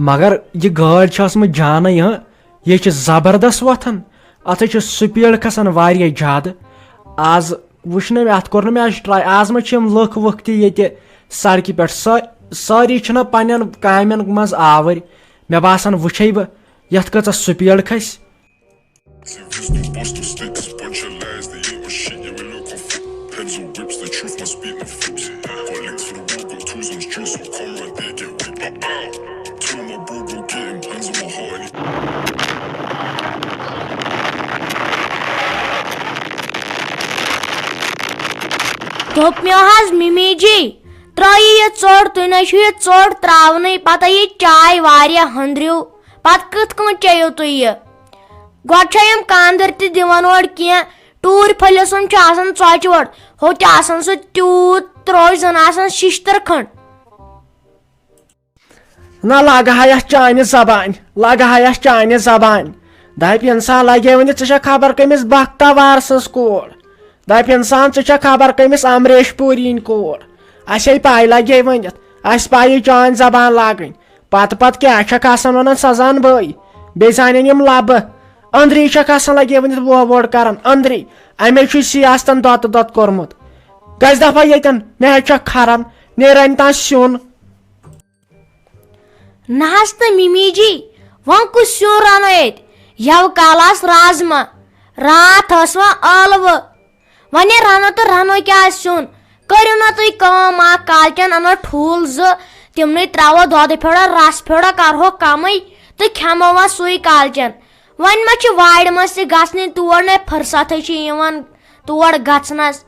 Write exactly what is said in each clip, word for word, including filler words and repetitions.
مگر یہِ گٲڑۍ چھِ ٲسمٕژ جانٕے، ہاں، یہِ چھِ زبردست وۄتھان۔ اتھ حظ چھِ سپیڈ کھسان واریاہ زیادٕ۔ آز وٕچھ نہٕ مےٚ، اتھ کوٚر نہٕ مےٚ آز ٹراے۔ آز ما چھِ یِم لُکھ وُکھ تہِ ییٚتہِ سڑکہِ پٮ۪ٹھ؟ سا-، سٲری چھِنہ پننٮ۪ن کامٮ۪ن منٛز آوٕرۍ۔ مےٚ باسان وٕچھے بہٕ یتھ کۭژاہ سپیڈ کھسہِ۔ دوٚپ مےٚ حظ، مِمی جی، ترٛٲیِو یہِ ژوٚٹ، تُہۍ نَے چھِو یہِ ژوٚٹ ترٛاونٕے، پَتہٕ یہِ چاے واریاہ ہُنٛدریو، پَتہٕ کِتھ کٔنۍ چیٚیِو تُہۍ یہِ؟ گۄڈٕ چھا یِم کاندٕر تہِ دِوان اورٕ کینٛہہ؟ ٹوٗرۍ پھٔلِس سُنٛد چھُ آسان ژۄچہِ ووٚٹ، ہُہ تہِ آسان سُہ تیوٗت ترٛوش زَن آسان شِشتٕر کھنٛڈ۔ نہ لگہٕ ہا یتھ چانہِ زبانہِ، لگہٕ ہا یتھ چانہِ زبانہِ۔ دپہِ انسان لگے ؤنِتھ، ژٕ چھکھ خبر کٔمِس بختاوار سٕنٛز کوٗر۔ دپہِ انسان، ژٕ چھکھ خبر کٔمِس امریش پوٗری ہٕنٛدۍ کوٗر۔ اسے پاے لگے ؤنِتھ، اسہِ پایہِ چٲنۍ زبان لاگٕنۍ۔ پتہٕ پتہٕ کیٛاہ چھکھ آسان ونان، سۄ زان بٲے۔ بیٚیہِ زانن یِم لبہٕ۔ أنٛدری چھکھ آسان لگے ؤنِتھ ووہ ووڑ کران، أنٛدری۔ امے چھُے سیاستن دۄتہٕ دۄتہٕ کوٚرمُت۔ گژھ دفعہ ییٚتٮ۪ن، مےٚ حظ چھکھ کھران، نیران تام سیُن۔ نہ حظ تہٕ مِمی جی، وۄنۍ کُس سیُن رنو ییٚتہِ؟ یَوٕ کالہٕ آسہٕ رازما، راتھ ٲس وۄنۍ ٲلوٕ۔ وۄنۍ ہے رنو تہٕ رنو کیٛاہ سیُن؟ کٔرِو نہ تُہۍ کٲم اکھ، کالچن انو ٹھوٗل زٕ، تِمنٕے ترٛاوو دۄدٕ پھیوٚڑا، رس پھیوٚڑا، کرہوکھ کمٕے تہٕ کھٮ۪مو وۄنۍ سُے کالچن۔ وۄنۍ ما چھِ وارِ منٛز تہِ گژھنٕے، تور نے فرصتھٕے چھِ یِوان تور گژھنس۔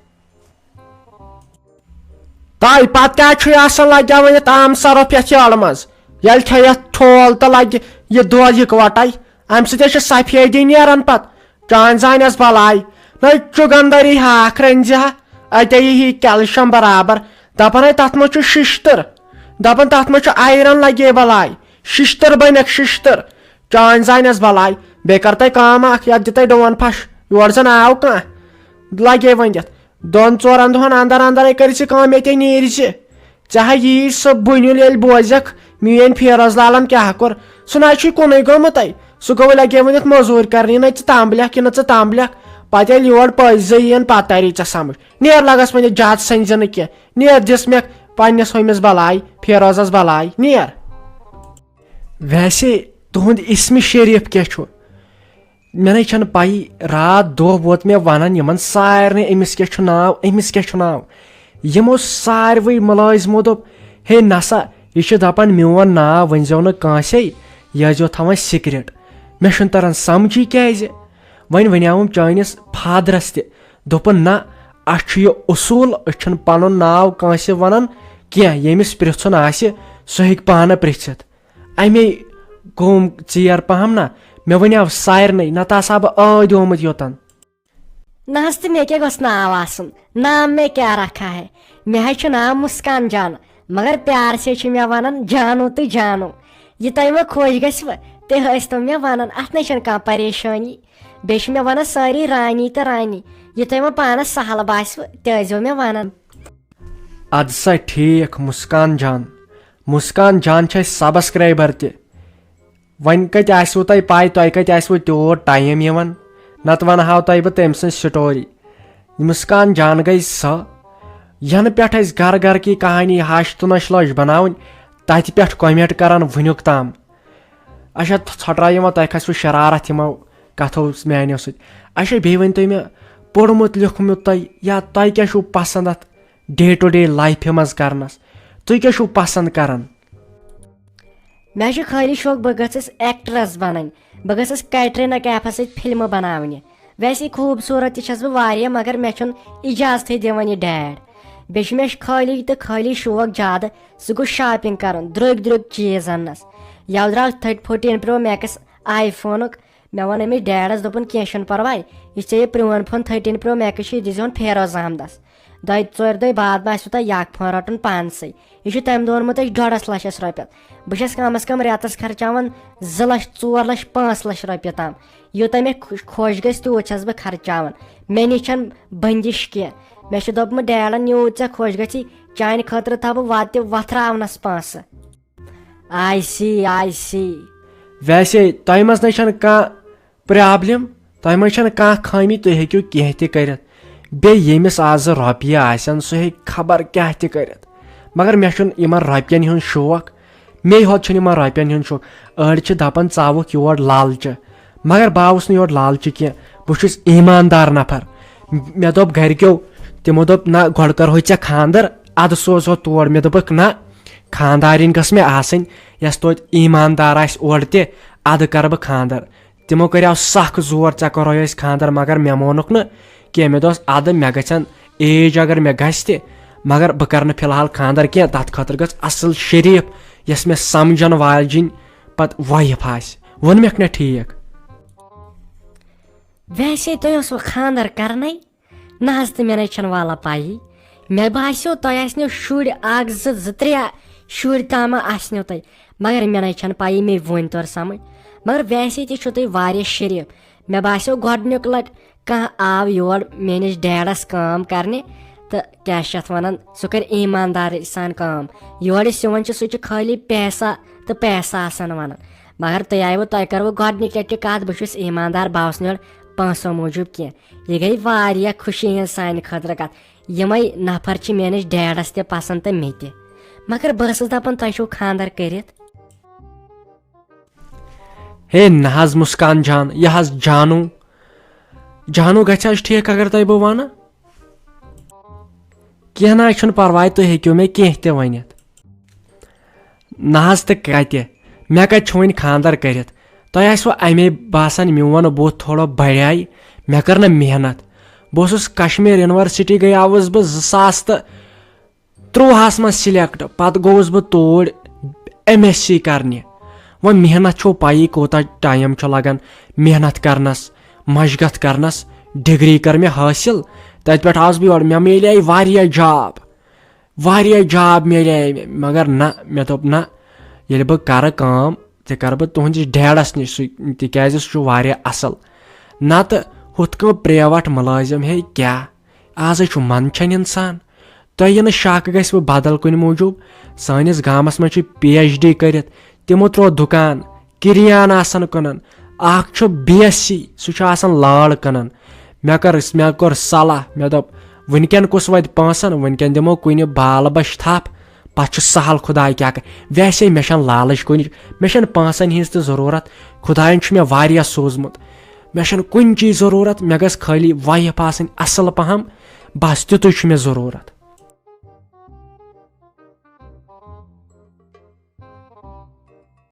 تۄہہِ پتہٕ کیٛازِ چھُے آسان لگیومُت یہِ تام سرف یتھ یٔڑ منٛز؟ ییٚلہِ کھیٚیَتھ ٹھول تہٕ لگہِ یہِ دۄد یِکوٹے، امہِ سۭتۍ حظ چھِ سفیدی نیران پتہٕ۔ چانۍ زانٮ۪س بلاے۔ نہ چُگندری ہاکھ رٔنۍ زِ ہا، اتے یی کیلشیم برابر۔ دپان ہے تتھ منٛز چھُ ششتٕر۔ دپان تتھ منٛز چھُ آیرن لگے بلاے۔ ششتٕر بنکھ ششتٕر۔ چانۍ زانٮ۪س بلاے۔ بیٚیہِ کر تۄہہِ کٲم اکھ، یتھ دِ تۄہہِ ڈون پھش۔ یورٕ زن آو کانٛہہ۔ لگے ؤنِتھ۔ دۄن ژورن دۄہن اندر اندرے کٔرۍ زِ کٲم، ییٚتے نیرِ زِ۔ ژےٚ ہا یی سُہ بُنیُل ییٚلہِ بوزکھ، میٲنۍ فیروز لالن کیٛاہ کوٚر۔ سُہ نہ حظ چھُے کُنُے گوٚمُت۔ سُہ گوٚو لگے ؤنِتھ مٔزوٗرۍ کرنہِ، نہ ژٕ تامبلکھ کِنہٕ ژٕ تامبلکھ۔ پتہٕ ییٚلہِ یور پٔزۍ زٕ یِن، پتہٕ تری ژےٚ سمجھ۔ نیر لگس وۄنۍ زیادٕ سٔنزِ نہٕ کینٛہہ۔ نیر دِس مےٚ پننِس ہُمِس بلاے، فیروزس بلاے۔ نیر۔ ویسے تُہُنٛد اسمِ شریف کیٛاہ چھُ؟ مےٚ نے چھَنہٕ پَیی، راتھ دۄہ ووت مےٚ وَنان یِمَن سارنٕے، أمِس کیٛاہ چھُ ناو، أمِس کیٛاہ چھُ ناو؟ یِمو ساروٕے مُلٲزمو دوٚپ، ہے نسا، یہِ چھُ دَپان میون ناو ؤنۍزیو نہٕ کٲنٛسے، یہِ ٲسۍزیو تھاوان secret۔ مےٚ چھُنہٕ تَران سَمجھی کیٛازِ۔ وۄنۍ وَنیٛاوُم چٲنِس فادرَس تہِ، دوٚپُن، نہ، اَسہِ چھُ یہِ اصوٗل، أسۍ چھِنہٕ پَنُن ناو کٲنٛسہِ وَنان کینٛہہ، ییٚمِس پرٛژھُن آسہِ، سُہ ہیٚکہِ پانہٕ پرٛژھِتھ۔ اَمے گوٚوُم ژیر پہم نا، مےٚ ؤنیو سارنٕے، نتہٕ آسہٕ ہا بہٕ ٲدۍ آمُت یوٚتن۔ نہ حظ، تہٕ مےٚ کیٛاہ گوٚژھ ناو آسُن؟ نام میں کیا رکھا ہے؟ مےٚ حظ چھُ ناو مسکان جان، مگر پیار سے چھِ مےٚ ونان جانو تہٕ جانو۔ یہِ تۄہہِ وۄنۍ خۄش گژھِوٕ، تہِ ٲسۍتو مےٚ ونان، اتھ نَے چھَنہٕ کانٛہہ پریشٲنی۔ بیٚیہِ چھِ مےٚ ونان سٲری رانی تہٕ رانی، یہِ تۄہہِ وۄنۍ پانس سہل باسِوٕ، تہِ ٲسۍزیو مےٚ ونان۔ ادٕ سا ٹھیٖک، مسکان جان۔ مسکان جان چھِ اَسہِ subscriber تہِ۔ وۄنۍ کَتہِ آسِوٕ تۄہہِ پَے، تۄہہِ کَتہِ آسِوٕ تیوٗت time یِوان؟ نَتہٕ وَنہٕ ہاو تۄہہِ بہٕ تٔمۍ سٕنٛز story۔ مسکان جان گٔے سۄ، یَنہٕ پٮ۪ٹھ اَسہِ گَرٕ گَرٕ کی کہانی ہَش تہٕ نۄش لٲج بَناوٕنۍ، تَتہِ پٮ۪ٹھ comment کَران وٕنیُک تام۔ اچھا، ژھۄٹرٲیِو وۄنۍ، تۄہہِ کھسِوٕ شرارت یِمو کَتھو میٛانیو سۭتۍ۔ اچھا، بیٚیہِ ؤنۍ تو مےٚ، پوٚرمُت لیوٚکھمُت تۄہہِ، یا تۄہہِ کیٛاہ چھُو پَسنٛد اَتھ day to day lifeہِ منٛز کَرنَس؟ تُہۍ کیٛاہ چھُو پَسنٛد کَران؟ مےٚ چھُ خٲلی شوق بہٕ گٔژھٕس actress بَنٕنۍ، بہٕ گٔژھٕس کیٹریٖنا کیفَس سۭتۍ فِلمہٕ بَناونہِ۔ ویسے خوٗبصوٗرت تہِ چھَس بہٕ واریاہ، مگر مےٚ چھُنہٕ اِجازتھٕے دِوان یہِ dad۔ بیٚیہِ چھُ مےٚ خٲلی تہٕ خٲلی شوق زیادٕ، سُہ گوٚو shopping کَرُن، درٛوٚگۍ درٛوٚگۍ چیٖز اَننَس۔ یَوٕ درٛاو تھٔٹۍ fourteen pro max آی فونُک، مےٚ ووٚن أمِس dadس، دوٚپُن، "کینٛہہ چھُنہٕ پرواے، یُس ژےٚ یہِ پرٛون فون thirteen pro max چھُ، یہِ دیٖزِہون فیروز احمدس۔ دۄیہِ ژورِ دۄہہِ بعد ما آسِوٕ تۄہہِ یہِ اکھ فون رٹُن پانسٕے؟ یہِ چھُ تَمہِ دۄہ اوٚنمُت اَسہِ ڈۄڈس لچھس رۄپیس۔ بہٕ چھَس کم از کم رٮ۪تس خرچاوان زٕ لچھ، ژور لچھ، پانٛژھ لچھ رۄپیہِ تام۔ یوٗتاہ مےٚ خۄ-، خۄش گژھِ، تیوٗت چھَس بہٕ خرچاوان۔ مےٚ نِش چھَنہٕ بندش کینٛہہ۔ مےٚ چھُ دوٚپمُت dadن، یوٗت ژےٚ خۄش گژھی، چانہِ خٲطرٕ تھاوٕ بہٕ وتہِ وتھراونس پونٛسہٕ۔" I see, I see. ویسے تۄہہِ منٛز نَے چھَنہٕ کانٛہہ پرابلم، تۄہہِ منٛز چھَنہٕ کانٛہہ خٲمی، تُہۍ ہیٚکِو کینٛہہ تہِ کٔرِتھ۔ بیٚیہِ ییٚمِس آز رۄپیہِ آسن، سُہ ہیٚکہِ خبر کیٛاہ تہِ کٔرِتھ۔ مگر مےٚ چھُنہٕ یِمن رۄپین ہُنٛد شوق، مے ہوت چھُنہٕ یِمن رۄپین ہُنٛد شوق۔ أڑۍ چھِ دپان، ژاوُکھ یور لالچہِ، مگر بہٕ آوُس نہٕ یور لالچہِ کینٛہہ۔ بہٕ چھُس ایٖماندار نفر۔ مےٚ دوٚپ گرِکیو، تِمو دوٚپ، نہ، گۄڈٕ کرہوے ژےٚ خانٛدر، ادٕ سوزہو تور۔ مےٚ دوٚپُکھ، نہ، خانٛدارِنۍ گٔژھ مےٚ آسٕنۍ، یۄس توتہِ ایٖماندار آسہِ اورٕ تہِ، ادٕ کرٕ بہٕ خانٛدر۔ تِمو کریو سخ زور، ژےٚ کرہوے أسۍ خانٛدر، مگر مےٚ مونُکھ نہٕ کینٛہہ۔ مےٚ دوٚپُس، ادٕ مےٚ گژھن ایج اگر مےٚ گژھِ تہِ، مگر بہٕ کرٕ نہٕ فی الحال خانٛدر کینٛہہ۔ تتھ خٲطرٕ گٔژھ اصل شریٖف، یۄس مےٚ سمجھن واجِنۍ پتہٕ وایف آسہِ۔ ووٚن مےٚکھ نہ ٹھیٖک؟ ویسے تۄہہِ اوسوٕ خانٛدر کرنَے؟ نہ حظ، تہٕ مےٚ نَے چھَنہٕ واللہ پَیی۔ مےٚ باسیو تۄہہِ آسنو شُرۍ اَکھ، زٕ، زٕ، ترٛےٚ شُرۍ تامہ آسنو تۄہہِ، مگر مےٚ نَے چھَنہٕ پَیی، مےٚ وۄنۍ توٚر سَمٕجھ۔ مگر ویسے تہِ چھُو تُہۍ واریاہ شریٖف۔ مےٚ باسیو گۄڈٕنیُک لَٹہِ کانٛہہ آو یور میٛٲنِس ڈیڈَس کٲم کَرنہِ، تہٕ کیٛاہ چھِ اَتھ وَنان، سُہ کَرِ ایٖمانداری سان کٲم۔ یورٕ یُس یِوان چھُ، سُہ چھُ خٲلی پیسہ تہٕ پیسہ آسان وَنان۔ مگر تُہۍ آیوٕ، تۄہہِ کٔروٕ گۄڈٕنِچ لَٹہِ کَتھ، بہٕ چھُس ایٖماندار، بہٕ آوُس نہٕ یور پونٛسو موٗجوٗب کینٛہہ۔ یہِ گٔے واریاہ خوشی ہٕنٛز سانہِ خٲطرٕ کَتھ۔ یِمَے نفر چھِ میٛٲنِس ڈیڈَس تہِ پَسنٛد تہٕ مےٚ تہِ۔ مگر بہٕ ٲسٕس دَپان، تۄہہِ چھُو خانٛدر کٔرِتھ؟ ہے نہ حظ مسکان جان، یہِ حظ جانو، جانو گژھِ حظ ٹھیٖک اگر تۄہہِ بہٕ وَنہٕ؟ کینٛہہ نہ حظ چھُنہٕ پرواے، تُہۍ ہیٚکِو مےٚ کینٛہہ تہِ ؤنِتھ۔ نہ حظ تہٕ کتہِ، مےٚ کتہِ چھُ وۄنۍ خانٛدر کٔرِتھ؟ تۄہہِ آسِوٕ امے باسان میون بُتھ تھوڑا بڑیٛاے، مےٚ کٔر نہٕ محنت۔ بہٕ اوسُس کشمیر یونیورسٹی گٔیاوُس بہٕ زٕ ساس تہٕ ترٛۆہَس منٛز سلیکٹ، پتہٕ گوٚوُس بہٕ توٗرۍ ایم ایس سی کرنہِ۔ وۄنۍ محنت چھو پَیی کوٗتاہ ٹایم چھُ لگان محنت کرنس، مشقت کرنس۔ ڈگری کٔر مےٚ حٲصِل، تتہِ پٮ۪ٹھ آس بہٕ یورٕ، مےٚ میلے واریاہ جاب، واریاہ جاب میلے مےٚ، مگر نہ، مےٚ دوٚپ نہ، ییٚلہِ بہٕ کرٕ کٲم، تہِ کرٕ بہٕ تُہنٛدِس ڈیڈس نِش، سُہ، تِکیازِ سُہ چھُ واریاہ اصل۔ نتہٕ ہُتھ کٔنۍ پریوٹ مُلٲزم ہے کیٛاہ، آز ہے چھُ منٛدچھان انسان۔ تۄہہِ یہِ نہٕ شک گژھِ وۄنۍ بدل کُنہِ موٗجوٗب، سٲنِس گامس منٛز چھُ پی ایچ ڈی کٔرِتھ، تِمو ترٛوو دُکان، کِریان آسان کٕنان، اکھ چھُ بی ایس سی، سُہ چھُ آسان لال کٕنان۔ مےٚ کٔر، مےٚ کوٚر صلاح، مےٚ دوٚپ، وٕنکٮ۪ن کُس واتہِ پونٛسن، وٕنکٮ۪ن دِمو کُنہِ بال بچھ تھپھ، پتہٕ چھُ سہل خداے کیٛاہ کرِ۔ ویسے مےٚ چھنہٕ لالٕچ کُنہِ، مےٚ چھنہٕ پونٛسن ہٕنٛز تہِ ضروٗرت، خداین چھُ مےٚ واریاہ سوٗزمُت۔ مےٚ چھنہٕ کُنہِ چیٖز ضروٗرت، مےٚ گٔژھ خٲلی وایف آسٕنۍ اصل پہم، بس تیُتُے چھُ مےٚ ضروٗرت۔